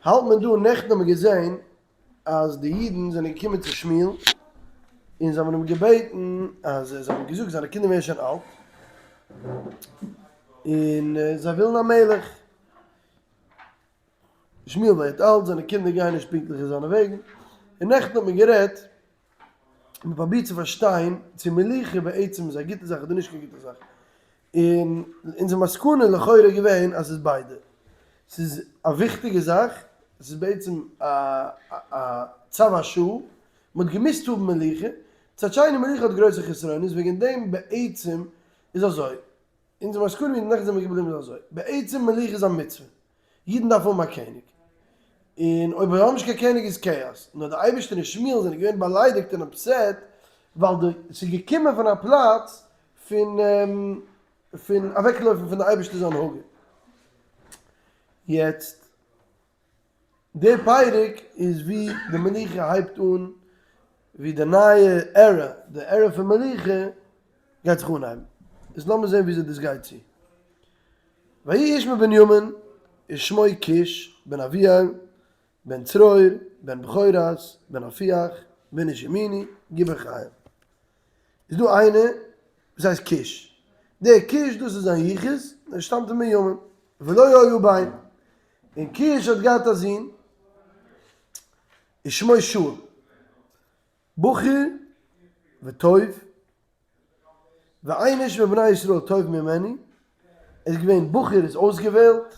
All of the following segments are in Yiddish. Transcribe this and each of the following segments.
האלט מען דא, נעכטן האט מען געזען אז די אידן זענען געקומען צו שמואל און זיי האבן אים געבעטן אז זיי האבן געזאגט זיינע קינדער ווערן שוין אלט און זיי ווילן א מלך, שמואל ווערט אלט, זיינע קינדער גייען נישט פונקטליך אין זיינע וועגן, און נעכטן האט מען גערעדט, מען פרובירט צו פארשטיין צו מלוכה בעצם איז א גוטע זאך אדער נישט קיין גוטע זאך, און אונזער מסקנא לכאורה איז געווען אז ס'איז ביידע, ס'איז א וויכטיגע זאך, ס'איז בעצם א א צו השעה, מ'האט געמוזט האבן מלוכה, מצד שני מלוכה האט גרויסע חסרונות, וועגן דעם בעצם איז אזוי, אונזער מסקנא ווי נעכטן זעמיר געבליבן איז אזוי, בעצם מלוכה איז א מצוה, אידן דארפן האבן א קעניג, און אויב מיר האבן נישט קיין קעניג איז כאאס, נאר די אייבערשטער און שמואל זענען געווען באליידיגט און upset ווייל די ס'איז געקומען פון א פלאץ פון פון אוועקלויפן פון די אייבערשטער'ס הנהגה. יעצט די פרק איז ווי די מלוכה הייבט אן, ווי די נייע era, די era פון מלוכה גייט זיך אנהייבן. איז לאמיר זען וויאזוי דאס גייט צו. ויהי איש מבנימין ושמו קיש בן אביאל בן צרור בן בכורת בן אפיח בן איש ימיני גיבור חיל. איז דא איינער וואס הייסט קיש, דער קיש דאס איז זיין יחוס, ער שטאמט פון בנימין, ולו היה בן, און קיש האט געהאט א זון ושמו שאול, בחור וטוב, ואין איש מבני ישראל טוב ממנו, ער איז געווען בחור איז אויסגעוועלט,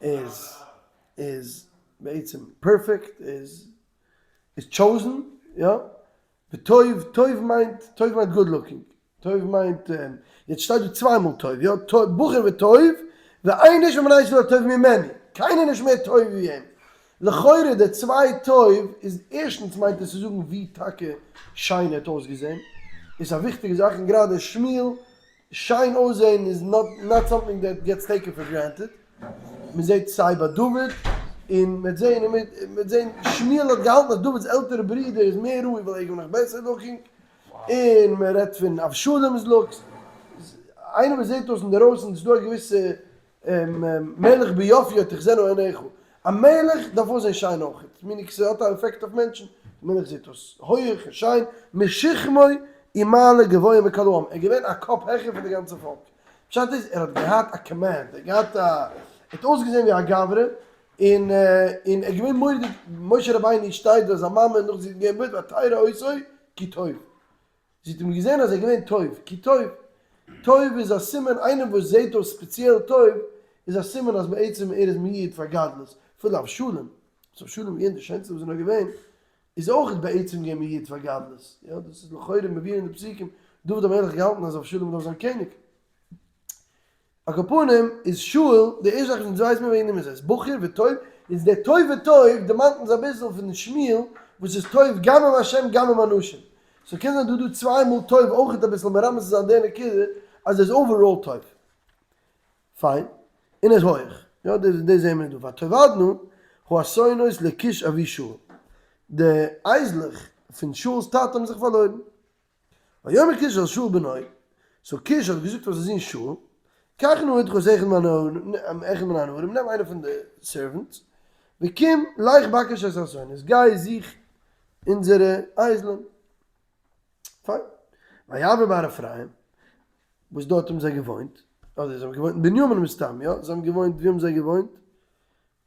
איז איז בעצם פערפעקט, איז איז chosen, יא, וטוב, טוב מיינט, טוב מיינט good looking, טוב מיינט, יעצט שטייט דא צוויי מאל טוב, יא, בחור וטוב, ואין איש מבני ישראל טוב ממנו, קיינער נישט מער טוב ווי אים. לכאורה די צוויי טוב איז ערשטנס מיינט עס צו זאגן ווי טאקע שיין ער האט אויסגעזען, איז א וויכטיגע זאך, און גראדע שמואל שיין אויסזען איז not something that gets taken for granted, מען זעט סיי ביי דוד, און מען וועט זען און מען וועט זען שמואל האט געהאלטן אז דוד'ס עלטערע ברודער איז מער ראוי ווייל ער איז געווען נאך בעסער looking, און מען רעדט פון אבשלום'ס looks, איינער וואס זעט אויס אינדערויסן איז דא א געוויסע מלך ביופיו תחזינה עיניך, א מלך דארף אויסזען שיין אויך, meaning ס'האט א עפעקט אויף מענטשן, די מלך זעט אויס הויעך און שיין, משכמו ומעלה גבוה מכל העם, ער איז געווען א קאפ העכער פון די גאנצע פאלק, פשט איז ער האט געהאט א command, ער האט געהאט א, ער האט אויסגעזען ווי א גברא, און און ער איז געווען מורא'דיג, משה רבינו שטייט דא זיין מאמע נאך זי האט געבעט ותרא אותו כי טוב. זי האט אים געזען אז ער איז געווען טוב, כי טוב, טוב איז א סימן, איינער וואס זעט אויס ספעציעל טוב, איז א סימן אז בעצם ער איז מיועד פאר גדלות, אפילו אבשלום, וואס אבשלום איז געווען די שענסטע וואס איז נאר געווען, איז אויך בעצם געווען מיועד פאר גדלות, יא דאס איז לכאורה מבואר אין די פסוקים, דוד המלך האט געהאלטן אז אבשלום דארף זיין קעניג. על כל פנים איז שאול, די ערשטע זאך וואס אונז ווייסן מיר וועגן אים איז ער איז בחור וטוב, איז דער טוב וטוב דערמאנט אונז אביסל פון שמואל וואס איז טוב גם עם השם גם עם אנשים, so קען זיין דא דא צוויי מאל טוב אויכעט אביסל מרמז צו זיין די נקודה אז ער איז overall טוב. פיין. און ער איז הויעך. יא דאס דאס זעהן מיר דא. ותאבדנה האתונות לקיש אבי שאול. די אייזלעך פון שאול'ס טאטע האבן זיך פארלוירן. ויאמר קיש אל שאול בנו, so קיש האט געזאגט פאר זיין זון שאול, קח נא אתך את אחד מן הנערים, נעם איינער פון די servants, וקום לך בקש את האתונות, גיי זוך אונזערע אייזלען. פיין. ויעבור בהר אפרים, וואס דארט האבן זיי געוואוינט, אדער זיי האבן געוואוינט אין בנימין מסתם, יא, זיי האבן געוואוינט, ווי האבן זיי געוואוינט?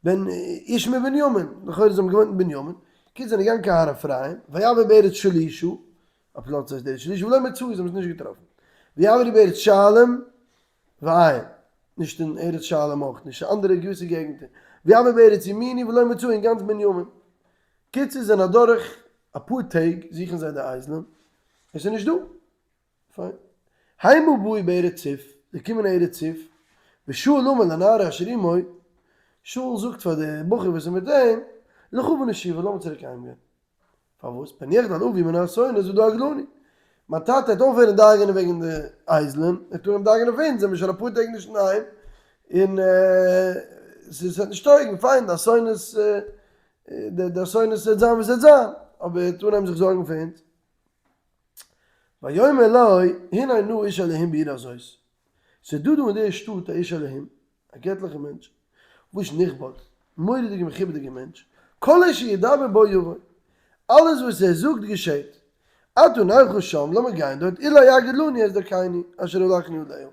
בן איש מבנימין, לכאורה זיי האבן געוואוינט אין בנימין, קיצור זענען געגאנגען קיין הר אפרים, ויעבור בארץ שלישה, א פלאץ הייסט ארץ שלישה, ולא מצאו, זיי האבן עס נישט געטראפן, ויעברו בארץ שעלים ואין, נישט אין ארץ שעלים אויך נישט, אין אנדערע געוויסע געגנטער, ויעברו בארץ ימיני ולא מצאו, אין גאנץ בנימין. קיצור זענען אדורך אפאר טעג זוכן זיי די אייזלען, עס איז נישט דא. פיין. המה באו בארץ צוף, זיי קומען אין ארץ צוף, ושאול אמר לנער אשר עמו, שאול זאגט פאר די בחור וואס איז מיט אים, לכו ונשובה, לאמיר צוריק אהיים גיין. פארוואס? פן יחדל אבי מן האתונות ודאג לנו. מיין טאטע וועט אויפהערן דאגה'נען וועגן די אייזלען, ער וועט אנהייבן דאגה'נען אויף אונז, זעמיר שוין אפאר טעג נישט אינדערהיים, און ס'וועט נישט טויגן, פיין, די אתונות, די אתונות וועט זיין וואס ס'וועט זיין, אבער ער וועט אנהייבן זיך זארגן פאר אונז. ויאמר לו, הנה נא איש אלהים בעיר הזאת, ס'איז דא דא אין דער שטאט א איש אלהים, א געטליכער מענטש, ואיש נכבד. מורא'דיגע מכובד'יגע מענטש, כל אשר ידבר בו יבוא, אלעס וואס ער זאגט געשעט, עתה נלכה שם, לאמיר גיין דארט, אולי יגיד לנו את דרכינו אשר הלכנו עליה,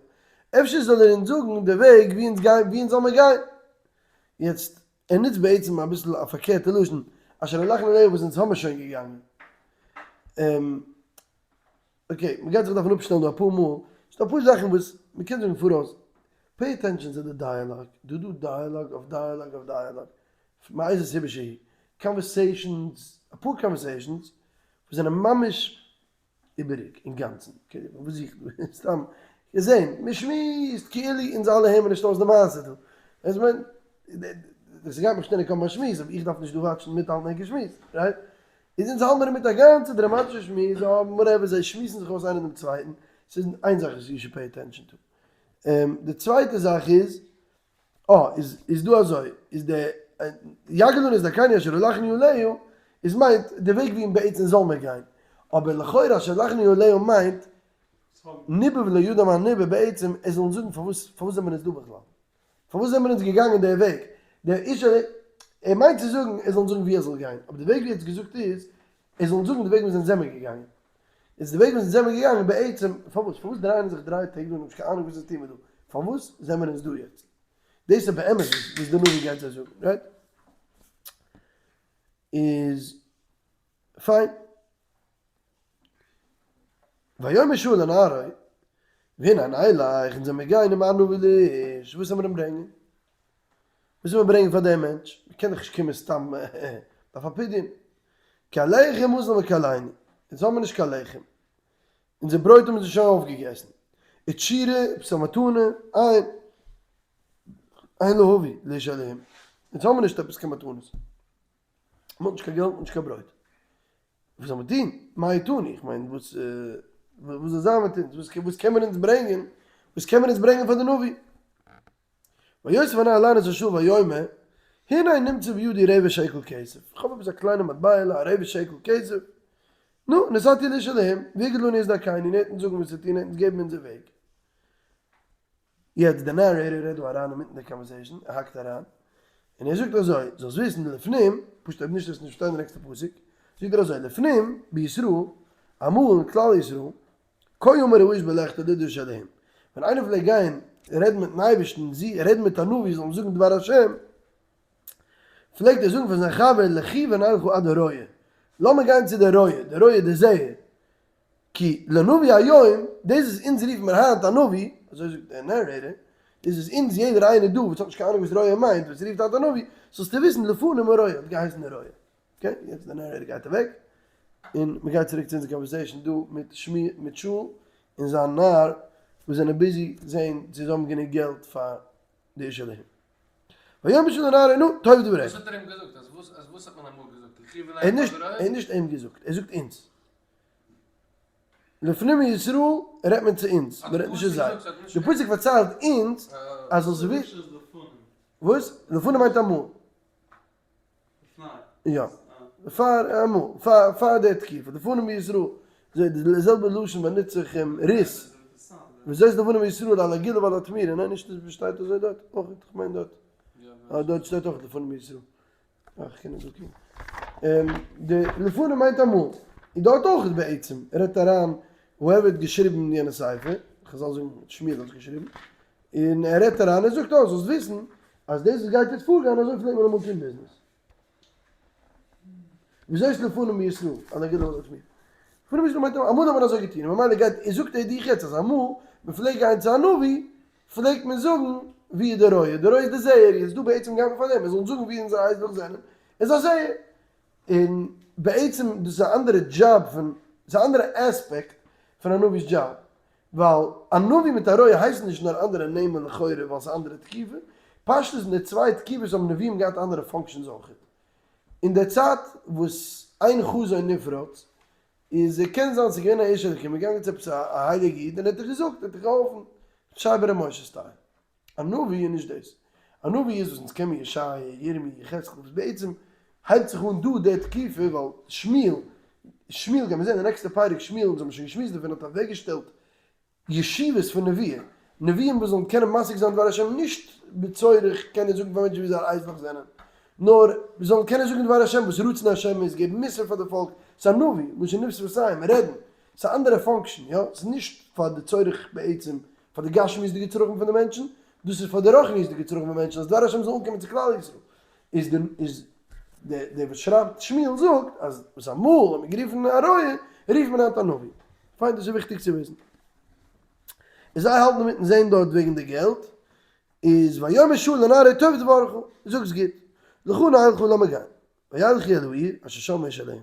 אפשר זאל ער אונז זאגן די וועג ווי אונז גייען, ווי אונז זאל מיר גיין. יעצט, ער נוצט בעצם אביסל א פארקערטע לשון, אשר הלכנו עליה וואס אונז האמיר שוין געגאנגען. okay, מ'גייט זיך דארפן אפשטעלן דא אפאר מאל, ס'דא אפאר זאכן וואס מ'קען זאגן פאראויס, pay attention צו די dialogue, דא דא dialogue אויף dialogue אויף dialogue, מאיזה סיבה שהיא, conversations, אפאר conversations וואס זענען ממש איבעריג אינגאנצן, okay, וואס זוכט דא? סתם געזען, מ'שמועסט כאילו אונז אלע הערן מיר נישט אויס די מעשה דא, איך מיין, דאס גייט מיך שטענדיג קומען א שמועס, אבער איך דארף נישט דא watch ן מיטהאלטן ענקער שמועס, right? איז אונז האלט מיר מיט א גאנצע דראמאטישע שמועס, whatever, זיי שמועסן זיך אויס איינער דעם צווייטן, ס'איז איין זאך וואס you should pay attention to. די צווייטע זאך איז, אה, איז איז דא אזוי, איז די יגיד לנו את דרכינו אשר הלכנו עליה, איז מיינט די וועג ווי בעצם זאל מען גיין, אבער לכאורה אשר הלכנו עליה מיינט ניבא ולא ידע מה ניבא בעצם ער זאל אונז זאגן פארוואס פארוואס זעמער אונז דא בכלל, פארוואס זעמער אונז געגאנגען די וועג, דער איש ער מיינט צו זאגן ער זאל אונז זאגן ווי ער זאל גיין, אבער די וועג ווי ער האט עס געזאגט איז ער זאל אונז זאגן די וועג ווי אונז זעמער געגאנגען. איז די וועג וואס אונז זעמער געגאנגען בעצם, פארוואס? פארוואס דרייען זיך דריי טעג דא און האבן נישט קיין אהנונג וואס אונז טוען מיר דא? פארוואס זעמער אונז דא יעצט? דאס איז באמת וואס די נביא גייט זיי זאגן, right? איז פיין. ויאמר שאול לנערו, והנה נלך, אונז זעמער גיין ומה נביא לאיש, וואס זאל מען אים ברענגען? וואס זאל מען ברענגען פאר דעם מענטש? מען קען דאך נישט קומען סתם, דארף א פדיון. כי הלחם אזל מקהלינו, אונז האבן נישט קיין לחם, אונזער ברויט האבן זיי שוין אויפגעגעסן, ותשורה, עפעס א מתנה, אין, אין להביא לאיש אלהים, אונז האבן נישט עפעס קיין מתנות, מען האט נישט קיין געלט, מען האט נישט קיין ברויט, וואס זאל מען טון? מה איתנו? איך מיין, וואס וואס זאל זיין מיט אונז? וואס קען מען אונז ברענגען? וואס קען מען אונז ברענגען פאר די נביא? ויוסף הנער לענות אל שאול ויאמר, הנה נמצא בידי רבע שקל כסף, איך האב עפעס א קליינע מטבע'לע, א רבע שקל כסף, נו, נתתי לאיש אלהים, ויגיד לנו את דרכינו, און ער וועט אונז זאגן וואס צו טון, ער וועט אונז געבן אונזער וועג. יעצט דער narrator רעדט דא אריין אינמיטן די conversation, ער האקט אריין, און ער זאגט אזוי, זאלסט וויסן, לפנים, פשוט אויב נישט וועסטו נישט פארשטיין די נעקסטע פסוק, זאגט ער אזוי, לפנים, בישראל, אמאל אין כלל ישראל, כה אמר האיש בלכתו לדרוש אלהים, ווען איינער פלעגט גיין רעדן מיטן אייבערשטן, זי רעדן מיט א נביא זאל אים זאגן דבר השם, פלעגט ער זאגן פאר זיין חבר לכו ונלכה עד הרואה, לאמיר גיין צו דער רואה, דער רואה דער זעער, כי לנביא היום, דאס וואס אונז רופן מיר היינט א נביא, אזוי זאגט דער narrator, דאס וואס אונז יעדער איינער דא וואס האט נישט קיין אהנונג וואס רואה מיינט, וואס רופט היינט א נביא, זאלסטו וויסן לפנים הרואה האט געהייסן דער רואה. okay, יעצט דער narrator גייט אוועק, און מען גייט צוריק צו אונזער conversation דא מיט שמואל, מיט שאול און זיין נער וואס זענען busy זעהן צו זיי האבן גענוג געלט פאר די איש אלהים. ויאמר שאול לנערו נו, טוב דבריך. וואס האט ער אים געזאגט? אז וואס אז וואס האט מען אמאל געזאגט? לכו ער האט נישט, ער האט נישט אים געזאגט, ער זאגט אונז. לפנים מישראל רעדט מען צו אונז, מען רעדט נישט צו זיי. די פסוק פארציילט אונז אז זאלסט וויסן. וואס? לפנים מיינט אמאל. יא, פאר אמאל, פאר פאר די תקופה, לפנים מישראל, אזוי די זעלבע לשון באנוצט זיך אין רות, וויאזוי איז לפנים מישראל על הגאולה ועל התמורה, ניין נישט עס שטייט אזוי דארט אויך, איך מיין דארט, אה דארט שטייט אויך לפנים מישראל, אה איך קען נישט דא קוקן, די לפנים מיינט אמאל, און דארט אויך בעצם, רעדט אריין whoever האט געשריבן יענע ספר, חזל זאגן שמואל האט עס געשריבן, און ער רעדט אריין, ער זאגט אויס, זאלסט וויסן אז דאס וואס גייט יעצט פארגיין, אזוי פלעגט מען אמאל טון ביזנעס. וויאזוי איז לפנים מישראל? אז ער גיבט דאך מיר. לפנים מישראל מיינט אמאל האט מען אזוי געטון, און ממילא גייט, זאגט ער דיך יעצט אז אמאל מען פלעגט גיין צו א נביא, פלעגט מען זאגן ווי איז דער רואה, דער רואה איז דער זעער, יעצט דא בעצם גייט מען פאר דעם, ער זאל זאגן ווי אונזערע אייזלעך זענען, איז א זעער. און בעצם דאס איז א אנדערע דזשאב פון, ס'איז א אנדערע aspect פון א נביא'ס דזשאב. ווייל א נביא מיט א רואה הייסן נישט נאר אנדערע נעמען לכאורה ווייל ס'איז אנדערע תקופה, פשטות אין די צוויי תקופות האבן נביאים געהאט אנדערע functions אויכעט. אין די צייט וואס אין חזון נפרץ איז קען זיין ס'איז געווען א איש אלקים איז געגאנגען צו עפעס א הייליגע איד און ער האט דיך געזאגט ער האט דיך געהאלפן, שי בר' משה style. א נביא איז נישט דאס. א נביא איז וואס אונז קען מיר ישעיה, ירמי', יחזקאל וואס בעצם הייבט זיך אן דא די תקופה ווייל שמואל, שמואל גיימיר זען די נעקסטע פרק שמואל אונז האבן שוין געשמועסט דערפון האט אוועקגעשטעלט ישיבות פון נביאים, נביאים וואס זאלן קענען משיג זיין דבר השם נישט בצורך קענען זאגן פאר מענטשן ווי זייער אייזלעך זענען. נאר מיר זאלן קענען זאגן דבר השם וואס רצון השם איז, געבן מוסר פאר די פאלק, ס'איז א נביא, לשון ניב שפתיים, רעדן, ס'איז א אנדערע function, יא, ס'איז נישט פאר די צורך בעצם, פאר די גשמיות'דיגע צרכים פון די מענטשן, דאס איז פאר די רוחניות'דיגע צרכים פון מענטשן, אז דבר השם זאל אנקומען צו כלל ישראל, איז די איז דער דער וואס שרייבט שמואל זאגט אז וואס אמאל האט מען גערופן א רועה רופט מען היינט א נביא, פיין דאס איז וויכטיג צו וויסן. און זיי האלטן אינמיטן זעהן דארט וועגן די געלט, איז ויאמר שאול לנערו טוב דברך, זאגסט גוט, לכה נלכה לאמיר גיין, וילכו אל העיר אשר שם האיש אלהים,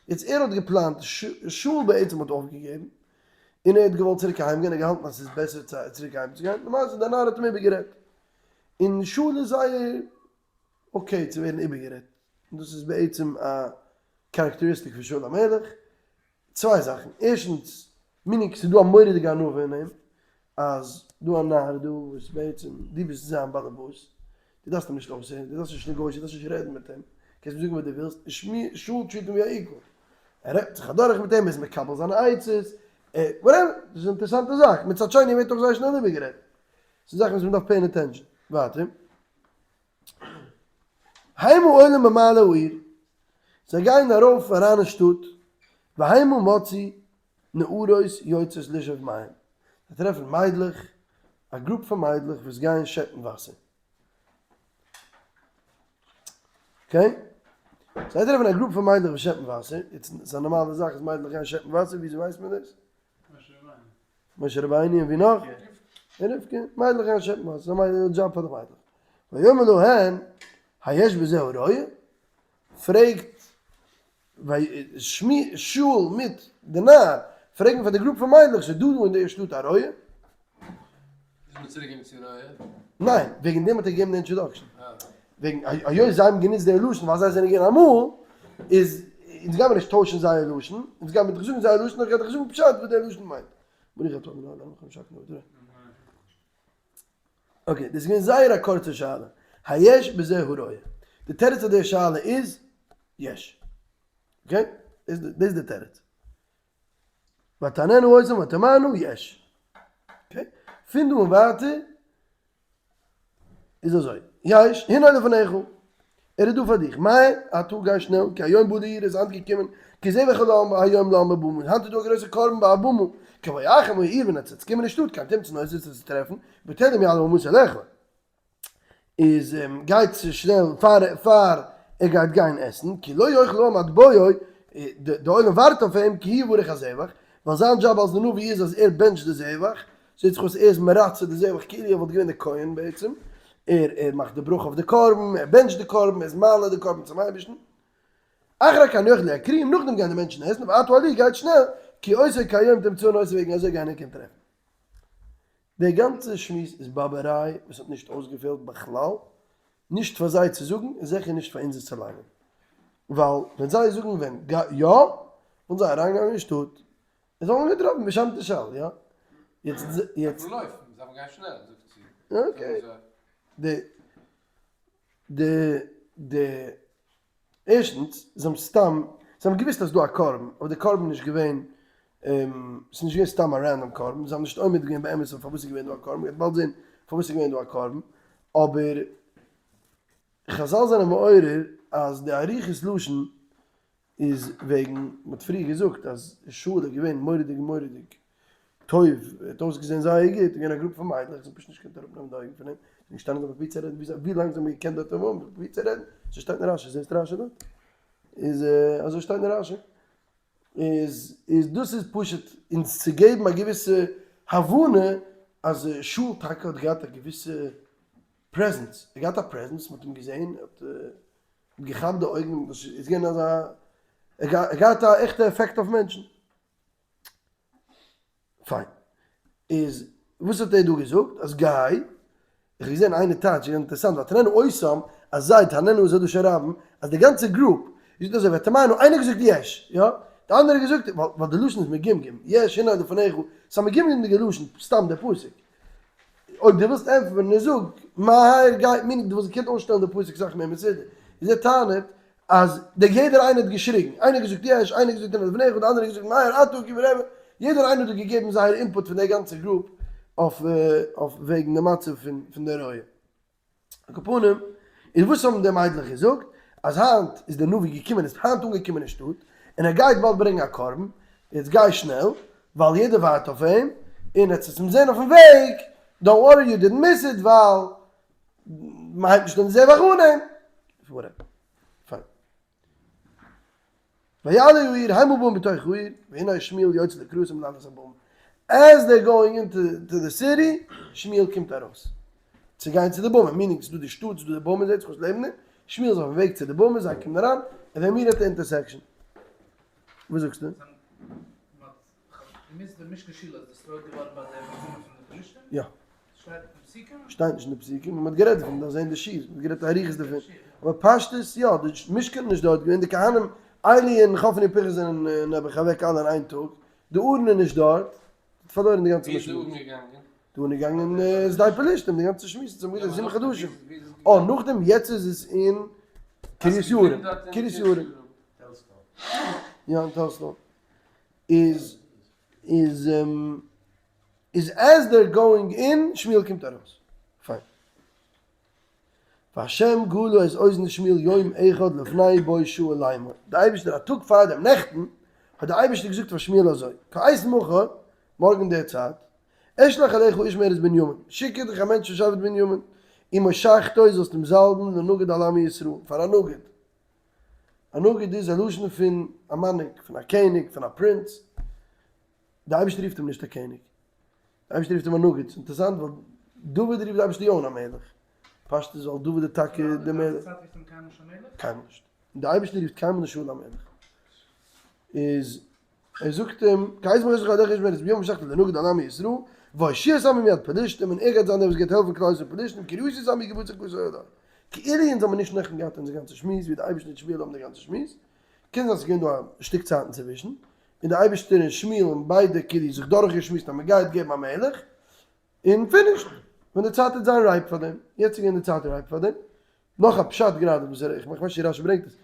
יעצט ער האט געפלאנט, שאול בעצם האט אויפגעגעבן, און ער האט געוואלט צוריק אהיים גיין, ער האט געהאלטן אז ס'איז בעסער צוריק אהיים צו גיין, למעשה דער נער האט אים איבערגערעדט, און שאול איז זייער okay צו ווערן איבערגערעדט, און דאס איז בעצם א characteristic פון שאול המלך, צוויי זאכן, ערשטנס, meaning ס'איז דא א מורא'דיגע ענווה אין אים, אז דא א נער דא וואס בעצם דו ביסט זיין באלעבאס, דו דארפסט אים נישט אויסהערן, דו דארפסט נישט negotiate, דו דארפסט נישט רעדן מיט אים, קענסט אים זאגן וואס דו ווילסט, און שאול treat אים ווי א equal, ער רעדט זיך אדורך מיט אים, ער איז מקבל זיינע עצות, whatever, דאס איז אינטערעסאנטע זאך, מצד שני ווערט אויך זייער שנעל איבערגערעדט, ס'איז זאכן וואס מ'דארף pay ען attention, ווייטער. המה עולים במעלה העיר, זיי גייען ארויף אריין אין שטאט, והמה מצאו נערות יוצאות לשאוב מים, זיי טרעפן מיידלעך, א group פון מיידלעך וואס גייען שעפן וואסער. okay? זיי טרעפן א group פון מיידלעך וואס שעפן וואסער, יעצט ס'איז א נארמאלע זאך אז מיידלעך גייען שעפן וואסער, וויאזוי ווייסט מען דאס? משה רבינו און ווי נאך? און רבקה, מיידלעך גייען שעפן וואסער, ס'איז א דזשאב פאר די מיידלעך. ויאמר להן, היש בזה הרועה? פרעגט שאול מיט די נער, פרעגן פאר די group פון מיידלעך, ס'איז דא דא אין די שטאט א רועה? איז מען צוריק געגאנגען צו רועה? ניין, וועגן דעם האט ער געגעבן די introduction. וועגן היות זיי האבן גענוצט די לשון ווייל זיי זענען געווען אמאל, איז אונז גיימער נישט טוישן זייער לשון, אונז גיימער דיך זאגן זייער לשון, איך גיי דיך זאגן פשט וואס דער לשון מיינט. ברוך אתה ה' אלוהינו מלך העולם שהכל נהיה בדברו. okay, דאס איז געווען זייער א קורצע שאלה. היש בזה הרואה. די תירוץ אויף די שאלה איז, יש. okay? דאס איז די תירוץ. ותעננה אותם ותאמרנה יש. okay? פון דא און ווייטער איז אזוי, יש, הנה לפניך, ער איז דא פאר דיך, מהר אתה גיי שנעל, כי היום בא לעיר איז היינט געקומען, כי זבח היום לעם בבמה, היינט איז דא א גרויסע קרבן ביי א במה, כי בואכם העיר ווען עטס וועטס קומען אין שטאט כן תמצאון אותו וועסטו טרעפן, בטרם יעלה במטה לאכול. איז גייט צו שנעל פאר פאר ער גייט גיין עסן, כי לא יאכל העם עד בואו, די עולם ווארט אויף אים, כי הוא יברך הזבח, ווייל זיין דזשאב אלס די נביא איז אז ער בענטשט די זבח, זעט זיך אויס ער איז מרצה די זבח כאילו ער וואלט געווען די כהן בעצם, ער ער מאכט די ברכה אויף די קרבן, ער בענטשט די קרבן, ער איז מעלה די קרבן צום אייבערשטן. אחרי כן יאכלו הכריים, נאכדעם גייען די מענטשן עסן, ועתה עלו גייט שנעל, כי אותו כהיום תמצאון אותו וועגן אזוי גייען ענק אים טרעפן. די גאנצע שמועס איז באבעריי וואס האט נישט אויסגעפעלט בכלל, נישט פאר זיי צו זאגן און זיכער נישט פאר אונז עס צו ליינען. ווייל ווען זיי זאגן ווען יא, וואלטן זיי אריינגעגאנגען אין שטאט און זיי וואלטן געטראפן ושם תשאל, יא? יעצט יעצט. דארף מען לויפן, דארף מען גיין שנעל, זאגט זי. okay. די די די ערשטנס, זיי האבן סתם, זיי האבן געוואוסט אז ס'דא א קרבן, אבער די קרבן איז נישט געווען, ס'איז נישט געווען סתם א random קרבן, זיי האבן נישט עומד געווען באמת אויף פארוואס ס'איז געווען דא א קרבן, מ'גייט באלד זען פארוואס ס'איז געווען דא א קרבן, אבער חזל זענען מעורר אז די אריכות לשון איז וועגן, מ'האט פריער געזאגט אז שאול איז געווען מורא'דיג מורא'דיג טוב, ער האט אויסגעזען זייער גוט, איז געווען א group פון מיידלעך, זיי האבן פשוט נישט געקענט אראפנעמען די אויגן פון אים, זיי זענען געשטאנען און פרובירט צו רעדן, ווי לאנג זיי האבן געקענט דארט האבן פרובירט צו רעדן, אזוי שטייט אין רשי, זעסט רשי דארט? איז אזוי שטייט אין רשי, איז איז דאס איז פשוט אונז צו געבן א געוויסע הבנה אז שאול טאקע האט געהאט א געוויסע presence, ער האט געהאט א presence, מען האט אים געזען, ער האט געכאפט די אויגן, דאס איז געווען אזא, ער האט געהאט א עכטע עפעקט אויף מענטשן. פיין. איז וואס האט ער דא געזאגט? אז גיי, איך האב געזען איינער טייטש, איז אינטערעסאנט, ותעננה אותם, אז זיי תעננה איז דא שוין רבים, אז די גאנצע group, איז אזוי ותאמרנה, איינער האט געזאגט יש, יא? די אנדערע האט געזאגט, ווייל די לשון איז מגומגם, יש הנה לפניך, ס'איז א מגומגם'דיגע לשון, סתם דער פסוק. אויב דו ווילסט ענטפערן און זאג, מהר גיי, meaning דו וואלסט געקענט אויסשטעלן די פסוק סאך מער מסודר. איז ער טענה'ט אז דער יעדער איינער האט געשריגן, איינער האט געזאגט יש, איינער האט געזאגט הנה לפניך, די אנדערע האט געזאגט מהר אתה כי ורעבע, יעדער איינער האט דא געגעבן זייער input פון דער גאנצער group אויף אויף וועגן די מצב פון פון די רועה. על כל פנים. איז וואס האבן די מיידלעך געזאגט? אז היינט איז דער נביא געקומען, איז היינט אנגעקומען אין שטאט, און ער גייט באלד ברענגען א קרבן, יעצט גיי שנעל, ווייל יעדער ווארט אויף אים, און עטס וועטס אים זען אויפן וועג, don't worry you didn't miss it, ווייל מען הייבט נישט אן די זבח אן אים. Whatever. פיין. ויעלו העיר המה באים בתוך העיר והנה שמואל יוצא לקראתם לעלות הבמה. As they're going into the city, שמואל קומט ארויס צו גיין צו די במה, meaning ס'איז דא די שטאט, ס'איז דא די במה, זעט זיך אויס לעבן דעם, שמואל איז אויפן וועג צו די במה, זיי קומען אריין, and they meet at the intersection. וואס זאגסטו? יא. שטייט נישט אין די פסוקים, מען האט גערעדט דערפון, מען דארף זען די שיעור, מען האט גערעדט אריכות דערפון, אבער פשטות יא, די משכן איז נישט דארט געווען, די כהנים עלי און חפני ופנחס זענען נעבעך אוועק אלע אין איין טאג, די ארון איז נישט דארט, האט פארלוירן די גאנצע משמעות. ווי איז די ארון געגאנגען? די ארון איז געגאנגען אין שדה פלשתים, די גאנצע שמועס איז געווען זיבן חדשים. אה, נאכדעם יעצט איז עס אין קרית יערים, קרית יערים. יא אין טעלזסטאון. איז איז איז as they're going in, שמואל קומט ארויס. פיין. והשם גלה את אוזני שמואל יום אחד לפני בוא שאול לאמור. די אייבערשטער א טאג פאר דעם נעכטן האט די אייבערשטער געזאגט פאר שמואל אזוי, כעת מחר, מארגן די צייט, אשלח אליך איש מארץ בנימין, שיק איך דיך א מענטש פון שבט בנימין, ומשחתו זאלסט אים זאלבן לנגיד על עמי ישראל, פאר א נגיד. א נגיד איז א לשון פון א מנהיג, פון א קעניג, פון א פרינץ. די אייבערשטער רופט אים נישט א קעניג, די אייבערשטער רופט אים א נגיד. ס'איז אינטערעסאנט ווייל דוד רופט די אייבערשטער יא אן א מלך. פשט איז ווייל דוד איז טאקע די מלך. קיינמאל נישט. די אייבערשטער רופט קיינמאל נישט שאול א מלך. איז ער זאגט אים, כעת מחר אשלח אליך איש מארץ בנימין ומשחתו לנגיד על עמי ישראל, והושיע את עמי מיד פלשתים, און ער גייט זיין דער וואס גייט העלפן כלל ישראל פלשתים, כי ראיתי את עמי כי בצר כסא עלי. כאילו אונז האבן נישט נעכטן געהאט אונזער גאנצע שמועס ווי די אייבערשטער און שמואל האבן די גאנצע שמועס, קען זיין ס'איז געווען דא א שטיק צייט אינצווישן, און די אייבערשטער און שמואל האבן ביידע כאילו זיך דורכגעשמועסט אז מ'גייט געבן א מלך, און finished, ווען די צייט וועט זיין ripe פאר דעם, יעצט איז געווען די צייט ripe פאר דעם, נאך א פשט גראדע וואס איך מיין נישט רשי ברענגט עס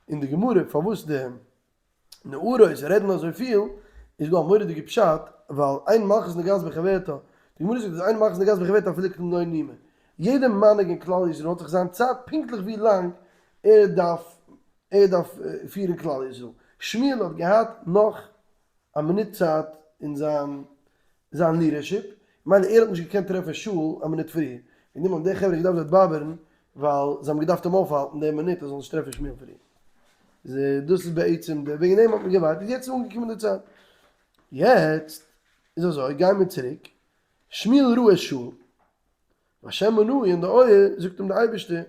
אין די גמרא פארוואס די נערות רעדן אזויפיל, איז דא א מורא'דיגע פשט, ווייל אין מלכות נוגעת בחברתה, די גמרא זאגט אז אין מלכות נוגעת בחברתה אפילו כמלוא נימא, יעדע מנהיג אין כלל ישראל האט זיך זיין צייט פונקטליך ווי לאנג ער דארף ער דארף פירן כלל ישראל, שמואל האט געהאט נאך א מינוט צייט אין זיין זיין leadership, מילא ער האט נישט געקענט טרעפן שאול א מינוט פריער, וועגן דעם האבן די חברה געדארפט דארט באבערן, ווייל זיי האבן געדארפט אים אויפהאלטן די מינוט ער זאל נישט טרעפן שמואל פריער. איז דאס איז בעצם די, וועגן דעם האט מען געווארט, איז יעצט אנגעקומען די צייט. יעצט איז אזוי, גייען מיר צוריק, שמואל ראה את שאול, והשם ענהו אין די אויער, זאגט אים דער אייבערשטער,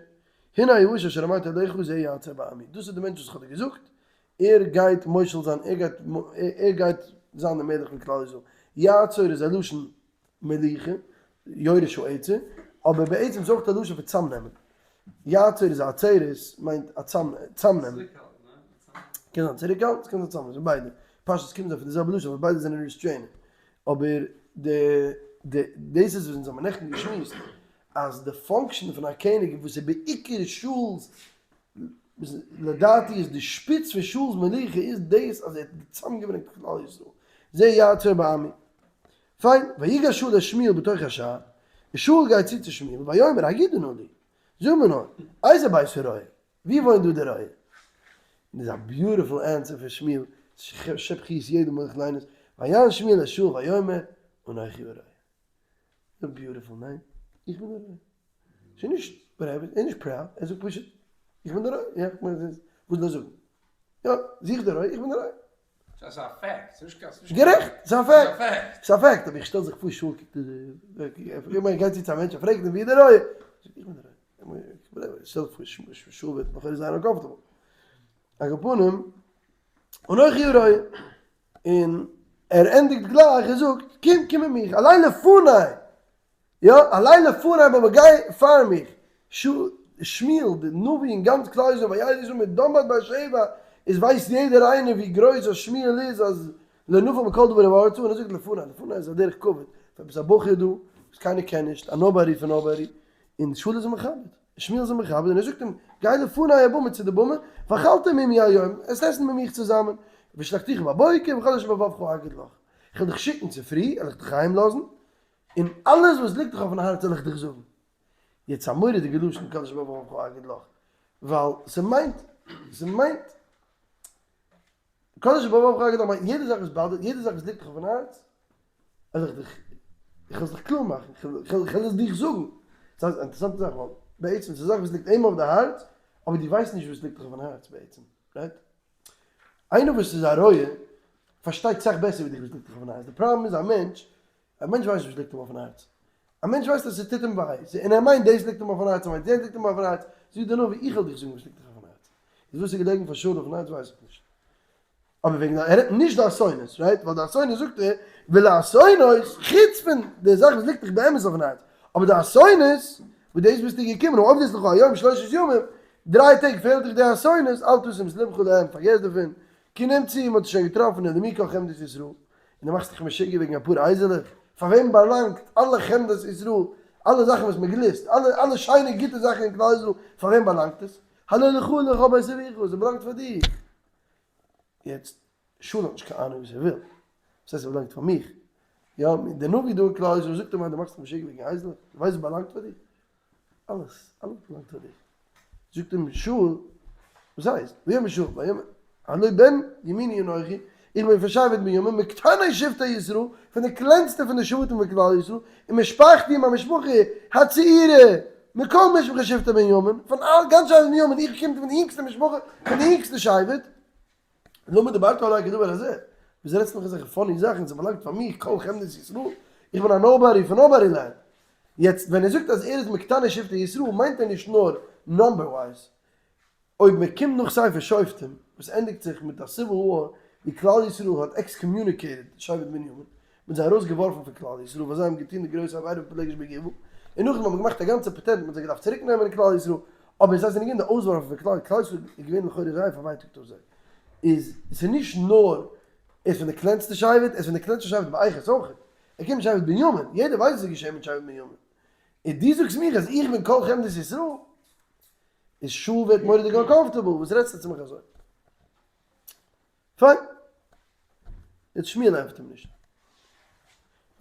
הנה האיש אשר אמרתי אליך זה יעצר בעמי, דאס איז דער מענטש וואס איך האב דיר געזאגט, ער גייט מושל זיין, ער גייט ער גייט זיין דער מלך פון כלל ישראל, יעצור איז א לשון מלוכה, יורש העצר, אבער בעצם איז אויך א לשון פון צאמנעמען, יעצור איז א עצרת, מיינט א צאמנעמען. קען זיין צוריקהאלטן, ס'קען זיין צאמנעמען, ס'איז ביידע, פשטות קומט זיי פון די זעלבע לשון, ווייל ביידע זענען restrainer, אבער די די דאס איז וואס אונז האבן נעכטן געשמועסט אז די function פון א קעניג וואס איז בעיקר שאול'ס לדעתי איז די שפיץ פון שאול'ס מלוכה איז דאס אז ער האט צוזאמגעברענגט כלל ישראל זה יעצור בעמי פיין ויגש שאול אל שמואל בתוך השער און שאול גייט צו צו שמואל ויאמר הגידה נא לי זאג מיר נאר איזה בית הרועה ווי וואוינט דא דער רועה? און איז א beautiful answer פון שמואל, שבחיות יעדע מאל איך ליין עס, ויען שמואל אל שאול ויאמר אנכי הרועה. א beautiful ניין? איך בין דער רועה. ס'איז נישט whatever, ער איז נישט proud, ער זאגט פשוט איך בין דער רועה, יא, איך מיין וואס זאל ער זאגן? יא, זוך דער רועה, איך בין דער רועה. ס'איז א fact, ס'איז נישט קיין. גערעכט, ס'איז א fact. ס'איז א fact, אבער איך שטעל זיך פאר שאול קוקט איך מיין גייט צו צו א מענטש און פרעגט אים ווי איז דער רועה? זאגט איך בין דער רועה. שטעל דיך פאר שאול וועט לכאורה זיין uncomfortable. על כל פנים, אנכי הרועה. און ער ענדיגט גלייך, ער זאגט, קום, קום מיט מיך, עלה לפני! יא, עלה לפני אבער גיי פאר מיך. שמואל די נביא און גאנץ כלל ישראל וירא ישראל מדן ועד באר שבע, איז ווייסט יעדער איינער ווי גרויס אז שמואל איז אז לא נפל מכל דבר ארצה, און ער זאגט לפני, לפני איז א דרך כבוד, פאר עפעס א בחור דא וואס קיינער קען נישט, א nobody פון nobody, און שאול איז אים מכבד, שמואל איז אים מכבד און ער זאגט אים, גיי לפני הבמה צו די במה, ואכלת עמי היום, עסט עסן מיט מיך צוזאמען, ושלחתיך בבוקר וכל אשר בלבבך אגיד לך, איך וועל דיך שיקן צופרי, וועל איך דיך אהיים לאזן, און אלעס וואס ליגט דיך אויפן הארץ וועל איך דיך זאגן. יעצט א מורא'דיגע לשון כל אשר בלבבך אגיד לך, ווייל ס'מיינט, ס'מיינט, כל אשר בלבבך אגיד לך מיינט יעדע זאך וואס באדערט, יעדע זאך וואס ליגט דיך אויפן הארץ, וועל איך דיך, איך וועל עס דיך קלאר מאכן, איך וועל עס דיך זאגן. ס'איז א אינטערעסאנטע זאך, ווייל בעצם ס'איז א זאך וואס ליגט אים אויף די הארץ, אבער דו ווייסט נישט וואס ליגט דיך אויפן הארץ בעצם, right? איינער וואס איז א רואה פארשטייט סאך בעסער ווי דיך וואס ליגט דיך אויפן הארץ, די פראבלעם איז א מענטש, א מענטש ווייסט נישט וואס ליגט אים אויפן הארץ, א מענטש ווייסט אז ס'טוט אים וויי, און ער מיינט דאס ליגט אים אויפן הארץ, ער מיינט יענץ ליגט אים אויפן הארץ, זאגט דער נביא איך וועל דיך זאגן וואס ליגט דיך אויפן הארץ, איז וואס איז געלעגן פאר שאול אויפן הארץ ווייס איך נישט, אבער וועגן ער רעדט נישט די אסונות, right? ווייל די אסונות זאגט ער ולאסונות, חוץ פון די זאך וואס ליגט דיך באמת אויפן הארץ, אבער די אסונות, וואס דאס ביסטו געקומען, האבדת לך היום שלושת ימים, דריי טעג פעלט דיך די אסונות, אל תשים את לבך להם, פארגעס דערפון, כי נמצאו, מען האט עס שוין געטראפן, ולמי כל חמדת ישראל, און דו מאכסט דיך משוגע וועגן אפאר אייזעלעך, פאר וועם באלאנגט אלע חמדת ישראל, אלע זאכן וואס מען גליסט, אלע אלע שיינע גוטע זאכן אין כלל ישראל, פאר וועם באלאנגט עס? הלא לך ולכל בית אביך, עס באלאנגט פאר דיך. יעצט, שאול האט נישט קיין אהנונג וואס ער וויל, וואס הייסט עס באלאנגט פאר מיך? יא, דער נביא דא אין כלל ישראל זאגט אים אז דו מאכסט דיך משוגע וועגן אייזלעך, דו ווייסט וואס באלאנגט פאר דיר? אלעס, אלעס באלאנגט פאר דיר. זאגט אים שאול, וואס הייסט? ויאמר שאול, ויאמר, הלא בן ימיני אנכי, איך בין פון שבט בנימין, מקטני שבטי ישראל, פון די קלענסטע פון די שבטים פון כלל ישראל, ומשפחתי, מיין משפחה, הצעירה, מכל משפחות שבטי בנימין, פון גאנץ שבט בנימין, איך קום פון די יונגסטע משפחה, פון די יונגסטע שבט, למה דברת אלי כדבר הזה? וויאזוי רעדסטו מיך אזעלכע funny זאכן, ס'באלאנגט פאר מיר, כל חמדת ישראל, איך בין א nobody פון nobody land. יעצט ווען ער זאגט אז ער איז מקטני שבטי ישראל מיינט ער נישט נאר number wise. אויב מען קומט נאך ספר שופטים וואס ענדיגט זיך מיט א civil war ווי כלל ישראל האט excommunicated שבט בנימין, מען האט זיי ארויס געווארפן פון כלל ישראל ווייל זיי האבן געטון די גרויסע עבירה פון פילגש בגבעה, און נאכדעם האט מען געמאכט א גאנצע פאטענט מען האט זיי געדארפט צוריק נעמען אין כלל ישראל, אבער זיי זענען געווען די אויסווארפן פון כלל, כלל ישראל איז געווען לכאורה זייער פארווייטאגט אויף זיי, איז ס'איז נישט נאר ער איז פון די קלענסטע שבט, ער איז פון די קלענסטע שבט באיכות אויכעט, ער קומט שבט בנימין, יעדער ווייסט וואס איז געשען מיט שבט בנימין, און דו זאגסט מיך אז איך בין כל חמדת ישראל? איז שאול ווערט מורא'דיג uncomfortable, וואס רעדסטו צו מיך אזוי? פיין. יעצט שמואל ענטפערט אים נישט.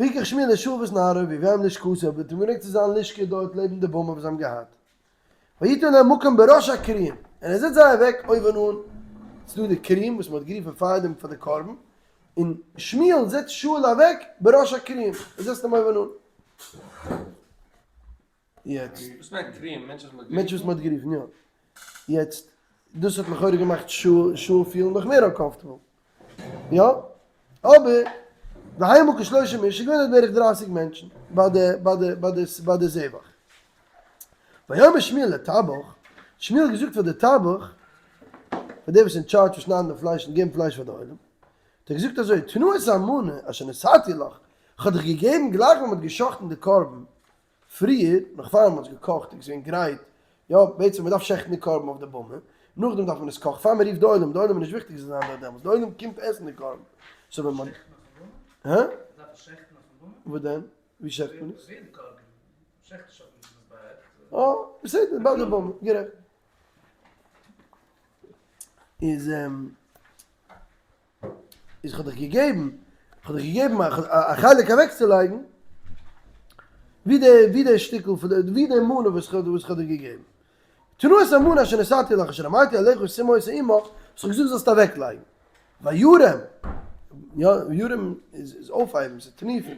ויקח שמואל את שאול ואת נערו ויביאם ללשכתו, ער האט אים געברענגט צו זיין לשכה דארט לעבן די במה וואס זיי האבן געהאט. ויתן להם מקום בראש הכרויים, און ער זעצט זיי אוועק אויבן אן, ס'איז דא די כרויים וואס מען האט גערופן פאר דעם פאר די קרבן, און שמואל זעצט שאול אוועק בראש הכרויים, ער זעצט אים אויבן אן. יעצט. וואס מיינט כרויים? מענטשן וואס מ'האט גערופן? מענטשן וואס מ'האט גערופן, יא. יעצט, דאס האט לכאורה געמאכט שאול פילן נאך מער uncomfortable. יא? אבער, והמה כשלושים איש, ס'איז געווען דארט בערך דרייסיג מענטשן, ביי די, ביי די, ביי די, ביי די זבח. ויאמר שמואל לטבח, שמואל האט געזאגט פאר די טבח, פאר דער וואס איז אין טשארדזש פון שניידן די פלייש און געבן פלייש פאר די עולם, האט ער געזאגט אזוי, תנה את המנה אשר נתתי לך, כ'האב דיך געגעבן גלייך ווען מ'האט גע'שחט'ן די קרבן, פריער, נאך פאר מ'האט עס געקאכט און געווען גרייט, יא, בעצם מ'דארף שעכטן די קרבן אויף די במה, נאכדעם דארף מען עס קאכן, פאר מ'רופט די עולם, די עולם איז נישט וויכטיג זיי זאלן זיין דארט דעמאלטס, די עולם קומט עסן די קרבן, so ווען מ'האט. הא? וואו דען? ווי שעכט מען עס? אה, בסדר, ביי די במה, גערעכט. איז. איז כ'האב דיך געגעבן, כ'האב דיך געגעבן א חלק אוועקצולייגן, ווי די, ווי די שטיקל פון די, ווי די מנה וואס כ'האב, וואס כ'האב דיר געגעבן. תנה את המנה אשר נתתי לך, אשר אמרתי אליך שים אותה עמך, וואס כ'האב געזאגט זאלסט אוועקלייגן. וירם, יא, וירם איז אויפהייבן, ס'איז תנופה.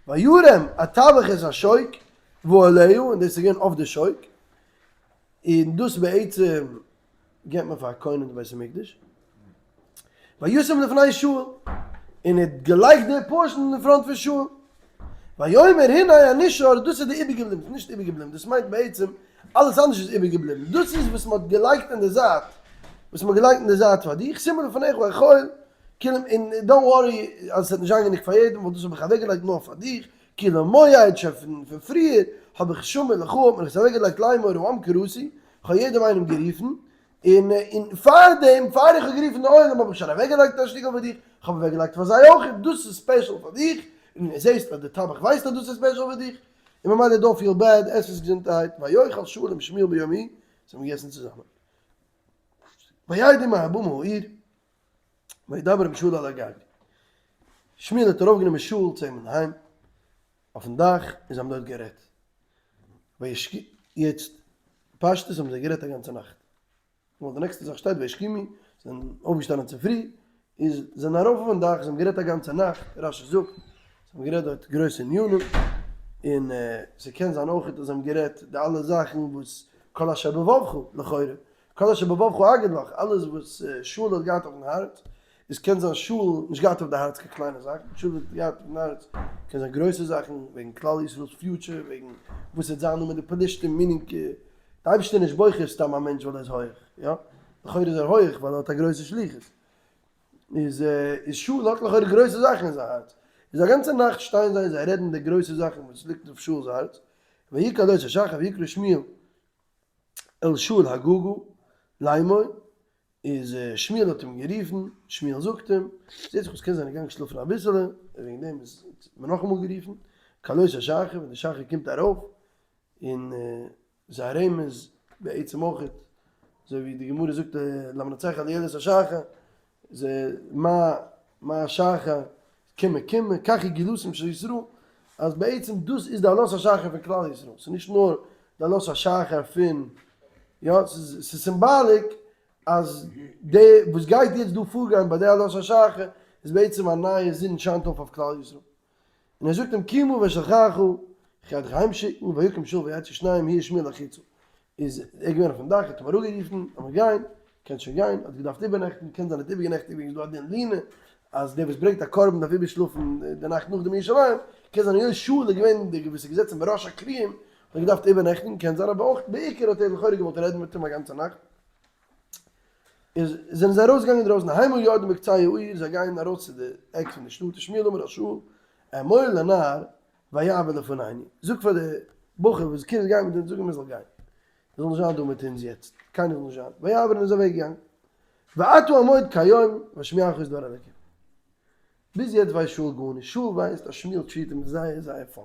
וירם הטבח את השוק והעלהו, און דאס איז געווען אויף די שוק, און דאס בעצם געבט מען פאר א כהן אין די בית המקדש, וישם לפני שאול, און ער האט געלייגט די portion אין front פון שאול, ויאמר הנה הנשאר, דאס איז די איבערגעבליבן, ס'איז נישט איבערגעבליבן, דאס מיינט בעצם אלעס אנדערש איז איבערגעבליבן, דאס איז וואס מען האט געלייגט אין די זייט, וואס מען האט געלייגט אין די זייט פאר דיך, שימה לפניך אכול, כאילו, און don't worry אז עס וועט נישט זיין גענוג פאר יעדעם, ווייל דאס האב איך אוועקגעלייגט נאר פאר דיך, כי למועד שוין פון פריער האב איך שמור לך, האט מען עס אוועקגעלייגט לאמור העם קראתי, כ'האב יעדעם איינעם גערופן, און און פארדעם פאר איך האב גערופן די עולם האב איך שוין אוועקגעלייגט א שטיקל פאר דיך, כ'האב אוועקגעלייגט פאר זיי אויך, דאס איז special פאר דיך, און זעסט אז די טבח ווייסט אז דאס איז special פאר דיך, און ממילא don't feel bad, עס עס געזונטערהייט, ויאכל שאול עם שמואל ביום ההוא, זיי האבן געגעסן צוזאמען. וירדו מהבמה העיר, וידבר עם שאול על הגג. שמואל האט ארויפגענומען שאול צו אים אינדערהיים אויפן דאך און זיי האבן דארט גערעדט. יעצט פשטות האבן זיי גערעדט א גאנצע נאכט. ווייל די נעקסטע זאך שטייט וישכימו, זיי זענען אויפגעשטאנען צופרי, איז זענען ארויף אויפן דאך, זיי האבן גערעדט א גאנצע נאכט, רשי זאגט, זיי האבן גערעדט דארט גרויסע ענינים, און ס'קען זיין אויכעט אז זיי האבן גערעדט די אלע זאכן וואס כל אשר בלבבך, לכאורה, כל אשר בלבבך אגיד לך, אלעס וואס שאול האט געהאט אויפן הארץ, איז קען זיין שאול נישט געהאט אויף די הארץ קיין קליינע זאכן, שאול האט געהאט אויפן הארץ קען זיין גרויסע זאכן, וועגן כלל ישראל'ס future, וועגן וואס וועט זיין דא מיט די פלישתים, meaning די אייבערשטער איז נישט בוחר סתם א מענטש ווייל ער איז הויעך, יא? לכאורה איז ער הויעך ווייל ער האט א גרויסע שליחות, איז איז שאול האט לכאורה גרויסע זאכן אין זיין הארץ, איז א גאנצע נאכט שטייען זיי און זיי רעדן די גרויסע זאכן וואס ליגט אויף שאול'ס הארץ, ויהי כעלות השחר ויקרא שמואל אל שאול הגגה לאמור, איז שמואל האט אים גערופן, שמואל זאגט אים, זעט זיך אויס קען זיין ער איז געגאנגען שלאפן אביסעלע, און וועגן דעם איז מען נאכאמאל גערופן, כעלות השחר, ווען די שחר קומט ארויף, און זיין רמז בעצם אויך, אזוי ווי די גמרא זאגט למנצח על איילת השחר, זה מה מה השחר קימה קימה כך היא גאולתם של ישראל, אז בעצם דאס איז די עלות השחר פון כלל ישראל, ס'איז נישט נאר די עלות השחר פון, יא, ס'איז symbolic אז די וואס גייט יעצט דא פארגיין ביי די עלות השחר איז בעצם א נייע זון שיינט אויף אויף כלל ישראל. און ער זאגט אים קומה ואשלחך, איך גיי דיך אהיים שיקן, ויקם שאול ויצאו שניהם הוא ושמואל החוצה. איז ער געווען אויפן דאך, ער האט אים אראפגערופן, לאמיר גיין, קענסט שוין גיין, האט געדארפט איבערנעכטן, קען זיין ער האט איבערגענעכטיגט וועגן ס'איז דא א דין לינה, אז דער וואס ברענגט א קרבן דארף איבערשלאפן די נאכט נאכדעם אין ירושלים, קען זיין היות שאול איז געווען דער וואס איז געזעצן בראש הכרובים, האט ער געדארפט איבערנעכטיגן, קען זיין אבער אויך בעיקר האט ער לכאורה געוואלט רעדן מיט אים א גאנצע נאכט. איז זענען זיי ארויסגעגאנגען אינדרויסן המה יורדים בקצה העיר, זיי גייען ארויס צו די עק פון די שטאט, ושמואל אמר אל שאול, אמור לנער ויעבור לפנינו, זאג פאר די בחור וואס קומט גיין מיט אונז, זאג אים ער זאל גיין, ער זאל נישט זיין דא מיט אונז יעצט, קיינער זאל נישט זיין, ויעבור און איז אוועק געגאנגען, ועתה עמוד כיום ואשמיעך את דבר אלקים. ביז יעצט ווייסט שאול גארנישט, שאול ווייסט אז שמואל treat אים זייער זייער funny, ער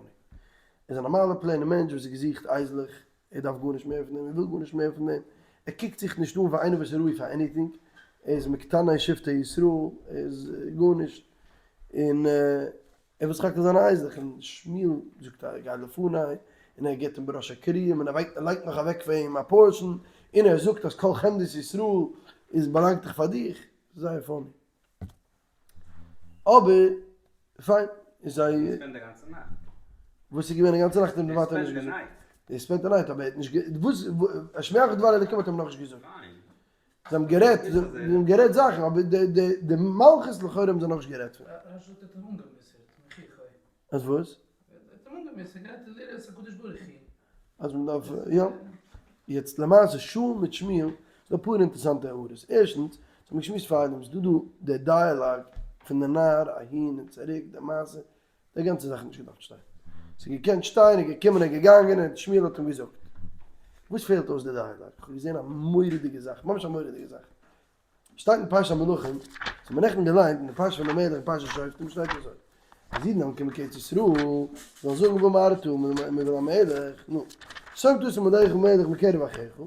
איז א נארמאלער plain ער מענטש וואס האט געזוכט אייזלעך, ער דארף גארנישט מער פון דעם, ער וויל גארנישט מער פון דעם, ער קוקט זיך נישט אן פאר איינער וואס איז ראוי פאר anything, ער איז מקטני שבטי ישראל, ער איז גארנישט, און ער וויל סך הכל זיינע אייזלעך, און שמואל זאגט א גיי לפני, און ער גיבט אים בראש הכרובים, און ער לייגט נאך אוועק פאר אים א portion, און ער זאגט אז כל חמדת ישראל איז באלאנגט דאך פאר דיך, זייער funny. אבער פיין איז זיי. spend די גאנצע נאכט. וואס איז געווען די גאנצע נאכט האט אים די ווייטער נישט געזאגט. they spend the night אבער ער האט נישט וואס השמיעך דבר אלקים האט אים נאכנישט געזאגט. זיי האבן גערעדט זיי האבן גערעדט זאכן אבער די די די מלכות לכאורה האבן זיי נאכנישט גערעדט פון. רשי זאגט ער האט אים אנגע'מוסר'ט, מוכיחו. אז וואס? ער האט אים אנגע'מוסר'ט, גייט לראות הקדוש ברוך הוא. אז מען דארף יא. יעצט למעשה שאול מיט שמואל, ס'דא אפאר אינטערסאנטע הערות. ערשטנס, ס'האט מען געשמועסט פארדעם, ס'דא דא די dialogue פון די נער אהין און צוריק, די מעשה, די גאנצע זאך האט נישט געדארפט שטיין. ס'איז געקענט שטיין, ער איז געקומען, ער איז געגאנגען, און שמואל האט אים געזאגט. וואס פעלט אויס די dialogue? כ'האב געזען א מורא'דיגע זאך, ממש א מורא'דיגע זאך. שטייט אין פרשת המלכים, עס האט מען נעכטן געליינט אין די פרשה פון די מלך אין פרשת שופטים שטייט אזוי, אז אידן וועלן קומען קיין ארץ ישראל, זאלן זאגן ואמרת, מען וויל א מלך, נו, שום תשים עליך מלך מקרב אחיך,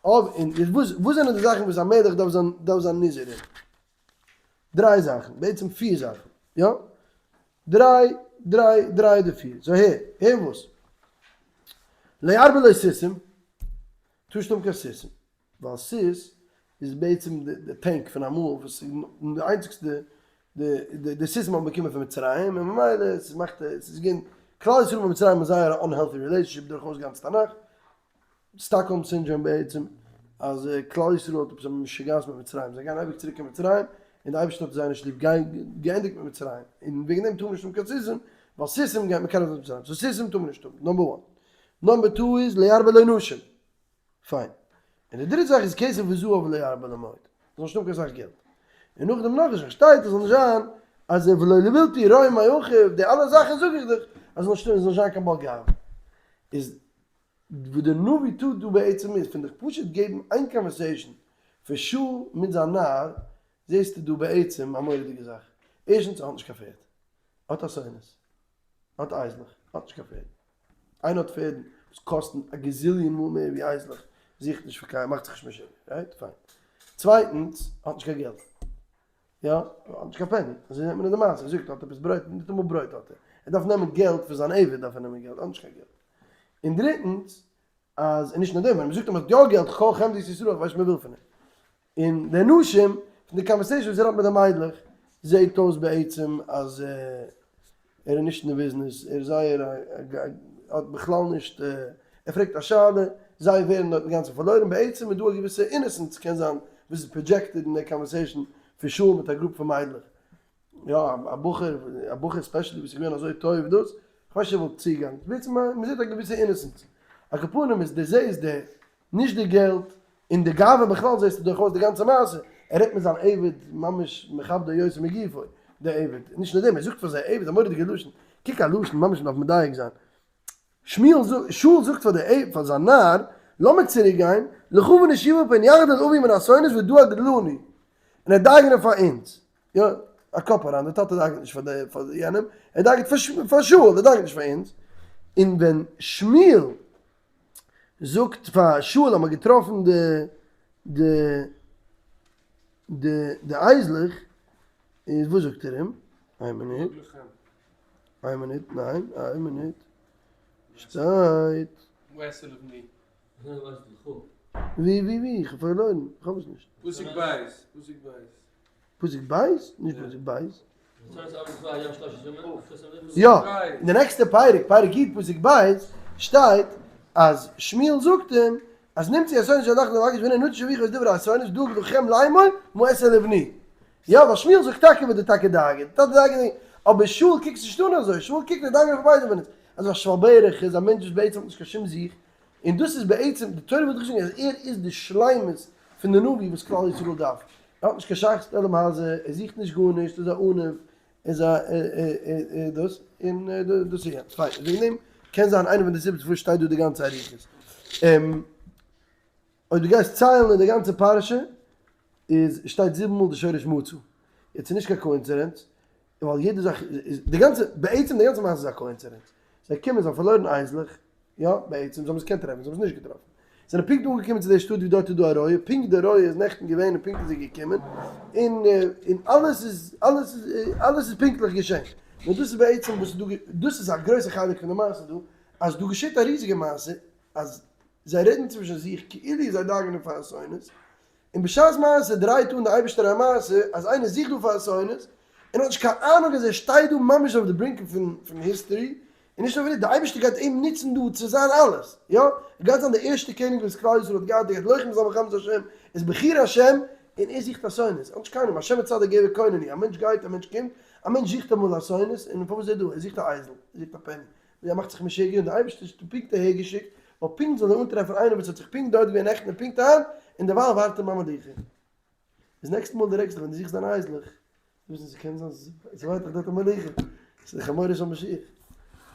אויב און וואס וואס זענען די זאכן וואס א מלך דארף זיין דארף זיין נזהר אין? דריי זאכן, בעצם פיר זאכן, יא? דריי, דריי, דריי אדער פיר, so הער, הער וואס, לא ירבה לו סוסים, טאר נישט האבן קיין סוסים. ווייל סוס איז בעצם די tank פון אמאל וואס איז די איינציגסטע די סוסים האבן באקומען פון מצרים און ממילא עס מאכט עס איז געווען כלל ישראל מיט מצרים איז זייער א unhealthy relationship דורכאויס גאנץ תנך, Stockholm syndrome בעצם אז כלל ישראל האט עפעס א משוגעת מיט מצרים זיי גייען אייביג צוריק קיין מצרים און די אייבערשטער האט זיי נישט ליב געענדיגט מיט מצרים און וועגן דעם טאר מען נישט האבן קיין סוסים ווייל סוסים גייט מקרב זיין מצרים so סוסים טאר מען נישט האבן number one. number two איז לא ירבה לו נשים. פיין. און די דריטע זאך איז כסף וזהב לא ירבה לו מאוד. זאל נישט האבן קיין סאך געלט. און נאכדעם נאך א זאך שטייט עס זאל נישט זיין אז ער ולא לבלתי רואי מאחיו, די אלע זאכן זאג איך דיך אז זאל נישט זיין קיין בעל גאווה. איז וואס דער נביא טוט דא בעצם איז פון דיך פשוט געבן איין conversation פון שאול מיט זיין נער, זעסטו דא בעצם א מורא'דיגע זאך. ערשטנס ער האט נישט קיין פערד. ער האט א אתונות. ער האט אייזלעך. ער האט נישט קיין פערד. איינער האט פערדן וואס קאסטן א gazillion מאל מער ווי אייזלעך, זוכט נישט פאר קיין, מאכט זיך נישט משוגע, right? פיין. צווייטנס, האט נישט קיין געלט. יא, האט נישט קיין פעני. אזוי זעט מען אין די מעשה, ער זאגט ער האט עפעס ברויט, ניטאמאל ברויט האט ער. ער דארף נעמען געלט פון זיין עבד דארף ער נעמען געלט, ער האט נישט קיין געלט. און דריטנס. אז, און נישט נאר דעם, ווען מ'זאגט אים אז יא געלט, כל חמדת ישראל, איך ווייס נישט מ'וויל פון אים. און די נשים, פון די conversation וואס ער האט מיט די מיידלעך, זעהט אויס בעצם אז ער איז נישט אין די ביזנעס, ער איז זייער א, האט בכלל נישט, ער פרעגט א שאלה, זיי ווערן דארט אינגאנצן פארלוירן, בעצם איז דא א געוויסע innocence קען זיין וואס איז projected אין די conversation פון שאול מיט א group פון מיידלעך. יא, א בחור, א בחור specially וואס איז געווען אזוי טוב דאס, כ'ווייס נישט אויב וואלט צוגעגאנגען, בעצם מ'זעט א געוויסע innocence. על כל פנים איז די זעהסט די, נישט די געלט, און די גאווה בכלל זעהסטו דורכאויס די גאנצע מעשה, ער רעדט מיט זיין עבד ממש מכבדו יותר מגופו, די עבד, נישט נאר דעם, ער זאגט פאר זיין עבד א מורא'דיגע לשון, קוק א לשון ממש מ'דארף מדייק זיין, שמואל זאגט, שאול זאגט פאר די פאר זיין נער, לאמיר צוריק גיין, לכו ונשובה פן יחדל אבי מן האתונות ודאג לנו, און ער דאגה'נען פאר אונז, יא, א קאפ אריין, דער טאטע דאגה'ט נישט פאר די פאר יענעם, ער דאגה'ט פאר פאר שאול, ער דאגה'ט נישט פאר אונז, און ווען שמואל זאגט פאר שאול אז מ'האט געטראפן די די די די אייזלעך, איז וואס זאגט ער אים? איין מינוט. איין מינוט, ניין, איין מינוט. שטייט. ווי ווי ווי? איך האב פארלוירן, איך האב עס נישט. פסוק בית, פסוק בית. פסוק בית? נישט פסוק בית. יא, אין די נעקסטע פרק, פרק י' פסוק ב', שטייט אז שמואל זאגט אים אז נמצאו האתונות אשר הלכנו לבקש והנה נטש אביך את דברי האתונות דאג לכם לאמור מה אעשה לבני. יא, ווייל שמואל זאגט טאקע וואס די טאקע דאגה, די טאטע דאגה נישט, אבער שאול קוקט נישט אן אזוי, שאול קוקט די דאגה פון ביידע פון אונז, אז א שפל ברך איז א מענטש וואס בעצם האט נישט קיין שום זיך, און דאס איז בעצם, די תורה וויל דאך זאגן אז ער איז די שלימות פון די נביא וואס כלל ישראל דארף, ער האט נישט קיין שייכות לעולם הזה, ער זוכט נישט גארנישט, ער איז א עניו, ער איז א דאס, און דאס איז יענץ, פיין, וועגן דעם קען זיין איינע פון די סיבות פארוואס שטייט דא די גאנצע אריכות. אויב דו גייסט ציילן אין די גאנצע פרשה איז שטייט זיבן מאל די שורש מצא, יעצט איז נישט קיין coincidence, ווייל יעדע זאך איז די גאנצע, בעצם די גאנצע מעשה איז א coincidence, זיי קומען זיי האבן פארלוירן אייזלעך, יא בעצם זיי האבן עס געקענט טרעפן זיי האבן עס נישט געטראפן, זיי זענען פונקט אנגעקומען צו די שטאט ווי דארט איז דא א רועה, פונקט די רועה איז נעכטן געווען און פונקט איז ער געקומען, און און אלעס איז אלעס איז אלעס איז פונקטליך געשען, נאר דאס איז בעצם וואס איז דא, דאס איז א גרויסע חלק פון די מעשה דא, אז דא געשעט א ריזיגע מעשה אז זיי רעדן צווישן זיך כאילו זיי דאגה'נען פאר אתונות, און בשעת מעשה דרייט אן די אייבערשטער א מעשה אז איינער זוכט דא פאר אתונות, און האט נישט קיין אהנונג אז ער שטייט דא ממש אויף די brink פון history, און נישט נאר פון דעם, די אייבערשטער גייט אים נוצן דא צו זיין אלעס, יא, ער גייט זיין די ערשטע קעניג וואס כלל ישראל האט געהאט, ער גייט לוחם זיין מלחמת השם, איז בחיר השם, און ער זוכט אתונות, ער האט נישט קיינעם, השם מצעדי גבר כוננו, א מענטש גייט, א מענטש קומט, א מענטש זוכט אמאל אתונות, און פארוואס איז ער דא? ער זוכט א אייזל, ער זוכט א penny, ווי ער מאכט זיך משוגע און די אייבערשטער האט אים פונקט אהער געשיקט ווייל פונקט זאל ער אנטרעפן איינער וואס האט זיך פונקט דארט געווען נעכטן און פונקט היינט און דערווייל ווארט אים א מלוכה. איז נעקסטע מאל דו רעגסט דיך ווען דו זוכסט דיינע אייזלעך זאלסט וויסן ס'קען זיין ס'ווארט דיך דארט א מלוכה, ס'איז די חמורו של משיח,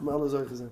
זאל מיר אלע זוכה זיין.